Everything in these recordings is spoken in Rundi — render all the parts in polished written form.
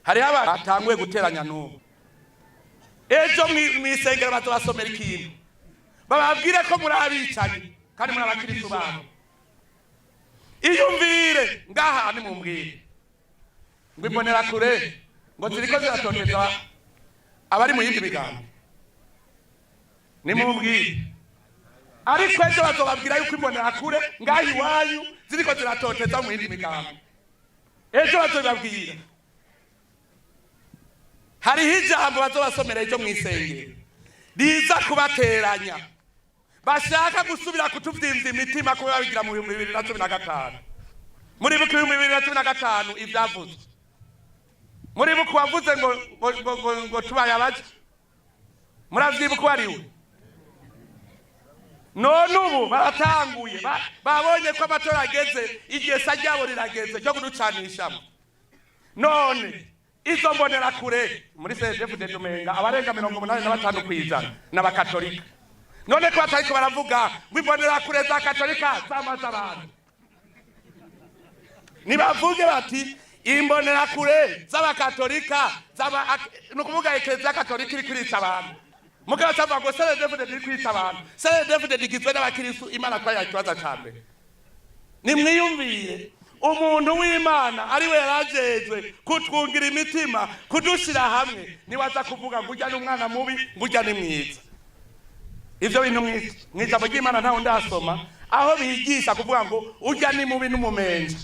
Hariho abantu batanguye guteranya n'ubu. Ejo mw'isengero bazobasomera ikintu, bababwire ko muri abicanyi kandi muri abakiristu babo. Iyumvire ngaha, nimumbwire ngo imbonerakure ngo ziriko ziratoteza abari mu yindi migambi. Nimumbwire. Ariko ejo bazobabwira yuko imbonerakure ngaha iwanyu ziriko ziratoteza mu yindi migambi. Ejo bazobibabwira. Hariho ijambo bazobasomera ejo mw'isengero riza kubateranya. Bashaka gusubira kutuvyimvya imitima kuba babigira mu 2015. Muribuka 2015 ivyavuzwe? Muribuka uwavuze ngo tubaye abaja? Muravyibuka uwo ari we? None ubu baratanguye, babonye ko amatora ageze, igesa ryabo rirageze ryo kuducanishamo. None izo mbonerakure muri CNDD-FDD, umenga abarenga 85% n'abakatolika. None ko batariko baravuga ngo imbonerakure za Katolika zamaze abantu? Nibavuge bati imbonerakure z'abakatolika z'aba, ni ukuvuga Ekereziya Katolika iri kwica abantu. Mugabo atavuga ngo CNDD-FDD iri kwica abantu. CNDD-FDD igizwe n'abakirisu. Imana twayaha ikibazo ca mbere. Nimwiyumvire, umuntu w'Imana ari we yarajejwe kutwungira imitima, kudushira hamwe, niwaza kuvuga ngo urya ni umwana mubi, ngo urya ni mwiza. Ivyo bintu mw'ijambo ry'Imana ntawe ndasoma aho bigisha kuvuga ngo urya ni mubi n'umumenja,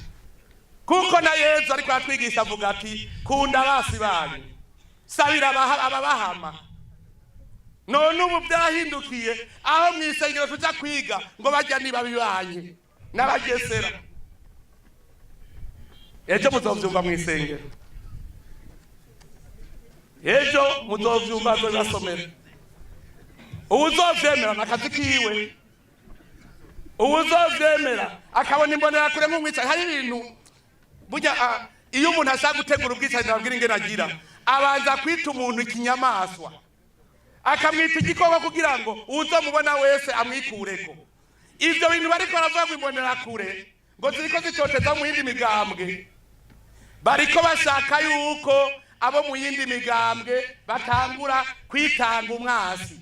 kuko na Yezu ariko aratwigisha avuga ati: "Kunda abasi banyu, sabira ababahama." None ubu byahindukiye aho mw'isengero tuja kwiga ngo bajya niba bibanye n'abagesera. Ejo muzovyumva mw'isengero, ejo muzovyumva, azobibasomera. Uwuzovyemera nakazi kiwe. Uwuzovyemera akabona imbonerakure nk'umwicanyi. Hari ibintu burya, iyo umuntu ashaka gutegura ubwicanyi, nababwira ingene agira: abanza kwita umuntu ikinyamaswa, akamwita igikoko, kugira ngo uwuzomubona wese amwikureko. Ivyo bintu bariko baravuga ngo imbonerakure ngo ziriko zitoteza mu yindi migambwe, bariko bashaka yuko abo mu yindi migambwe batangura kwitanga umwasi.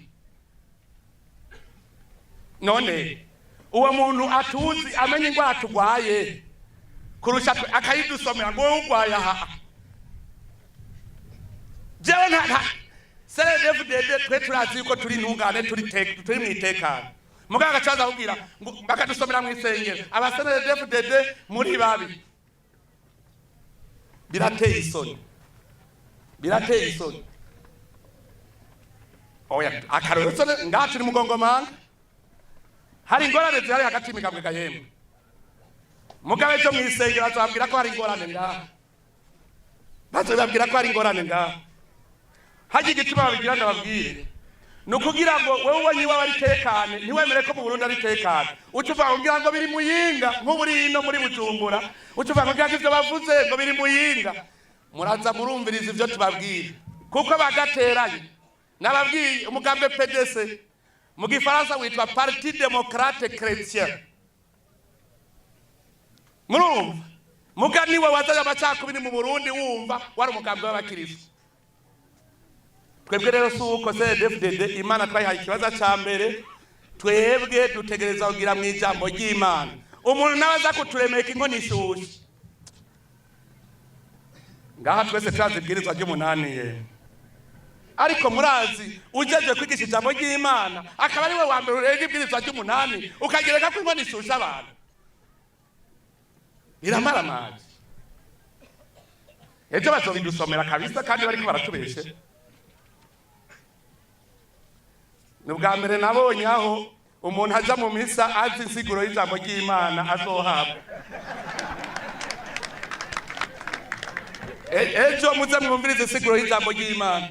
None uwo muntu atuzi, amenya ingwara turwaye kurusha twe, akayidusomera ngo wowe urwaye aha, jewe nta CNDD-FDD, twe turazi yuko turi intungane, turi mw'itekano. Muganga agacaza akubwira ngo bakadusomera mw'isengero aba CNDD-FDD muri babi. Birateye isoni, birateye isoni. Oya, akarorero sone ngaha turi mugongomanga, hari ingorane zihari hagati y'imigambwe gahembwe. Mugabe ejo mw'isengero azababwira ko hari ingorane ngaha, bazobabwira ko hari ingorane ngaha. Hajya igituma babigira, ndababwire, ni ukugira ngo wewe ubonye iwawe ari tekane, ntiwemere ko mu Burundi ari tekane. Uca uvuga ngo ngira ngo biri Muyinga, nk'ubu uri ino muri Bujumbura, uca uvuga ngo ngira ngo ivyo bavuze ngo biri Muyinga. Muraza murumviriza ivyo tubabwira, kuko bagateranye. Nababwiye, umugambwe PDC mu gifaransa witwa Parti Démocrate Chrétien. Murumva, muga niwe wazanye amacakubiri mu Burundi. Wumva wari umugambwe w'abakiristo. Twebwe rero si uko. CNDD-FDD, Imana twayihaye ikibazo ca mbere. Twebwe dutegereza kugira mu ijambo ry'Imana. Umuntu nawe aza kuturemeka inkono ishushe ngaha, twese turazi ibwirizwa ry'umunani ye. Ariko murazi, ujeje kwigisha ijambo ry'Imana akaba ari we wa mbere urenga ibwirizwa ry'umunani, ukagereka ko inkono ishushe abantu, biramaramaje. Ejo bazobidusomera kabisa, kandi bariko baratubeshe. Ni ubwa mbere nabonye aho umuntu aja mu misa azi insiguro y'ijambo ry'Imana azohabwa. Ejo muze mwumvirize insiguro y'ijambo ry'Imana,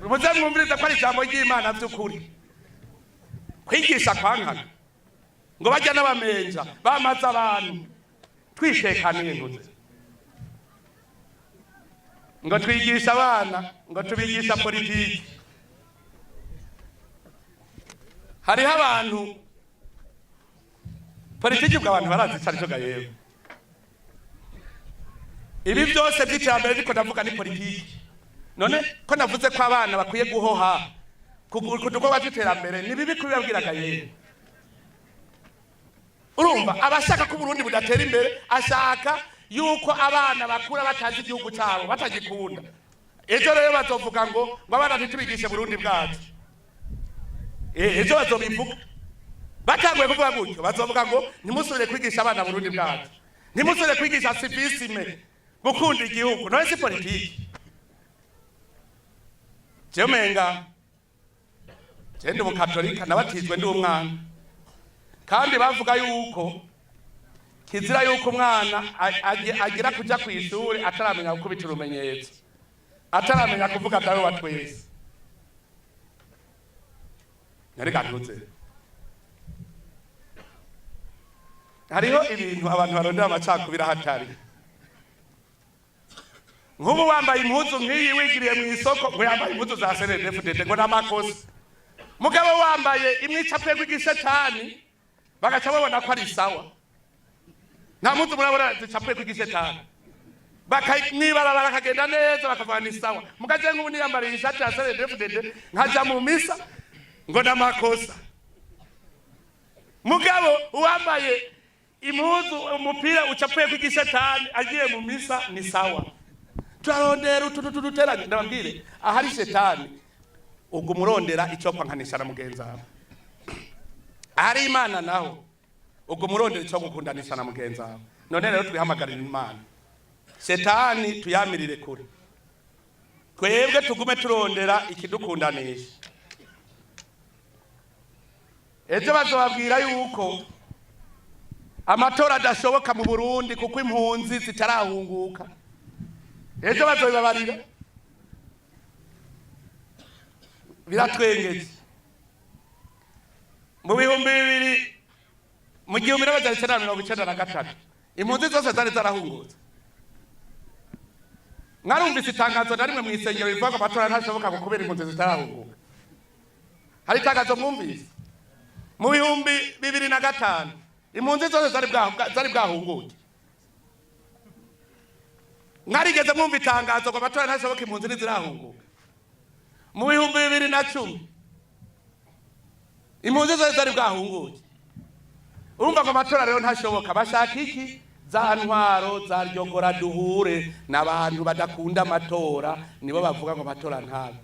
muze mwumvirize ko ari ijambo ry'Imana vy'ukuri. Kwigisha kwankana ngo bajya n'abamenja bamaze abantu, twitekaniye, ntuze ngo twigisha abana, ngo tubigisha politiki. Hariho abantu politiki bw'abantu barazi ico arico ga yewe. Ibi byose by'iterambere ariko ndavuga ni politiki. None ko navuze ko abana bakwiye guhoha ku dukorwa tw'iterambere, ni bibi kubibabwiraga? Yewe, urumva abashaka ko Uburundi budatera imbere, ashaka yuko abana bakura batazi igihugu cyabo, batagikunda. Ejo rero bazovuga ngo abana ntitubigishe Burundi bwacu. Ejo bazobivuga. Batanguye kuvuga gutyo, bazovuga ngo ntimusubire kwigisha abana Burundi bwacu, ntimusubire kwigisha civisme, gukunda igihugu. None si politiki? Jewe menga je ndi umukatolika, nabatizwe ndi umwana, kandi bavuga yuko kizira yuko umwana agira kuja kw'ishuri ataramenya gukubita urumenyetso, ataramenya kuvuga Dawe wa twese. Nyareka ntuze, hariho ibintu abantu barondera amacakubiri ahatari. Nk'ubu wambaye impuzu nk'iyi wigiriye mu isoko, ngo yambaye impuzu za CNDD-FDD, ngo n'amakosa. Mugabo wambaye imwe icapweko igishetani, bagaca babona ko ari sawa. Nta mpuzu murabona zicapweko igishetani? Bakamwibarabara akagenda neza, bakavuga ni sawa. Mugaje nk'ubu niyambariye ishati ya CNDD-FDD nkaja mu misa, ngo n'amakosa. Mugabo uwambaye impuzu, umupira ucapuyeko igishetani, agiye mu misa ni sawa. Turarondera utuntu tuduteranye. Ndababwire, ahari shetani ubwo umurondera icyo kwankanisha na mugenzi wawe, ahari Imana naho ubwo umurondera icyo gukundanisha na mugenzi wawe. None rero twihamagarira Imana, shetani tuyamirire kure, twebwe tugume turondera ikidukundanisha. Ejo bazobabwira yuko amatora adashoboka mu Burundi kuko impunzi zitarahunguka. Ejo bazobibabarira. Biratwengeje. Mu 2000, mu 1993, impunzi zose zari zarahungutse. Mwarumvise itangazo na rimwe mu isengero rivuga ngo amatora ntashoboka ngo kubera impunzi zitarahunguka? Hari itangazo mwumvise? Mu 2005 impunzi zose zari bwahunguke. Mwarigeze mwumva itangazo ngo amatora ntashoboka, impunzi ntizirahunguka? Mu 2010 impunzi zose zari bwahunguke. Urumva ngo amatora rero ntashoboka. Bashaka iki? Za ntwaro za ryogora duhure n'abantu badakunda amatora, nibo bavuga ngo amatora ntabe.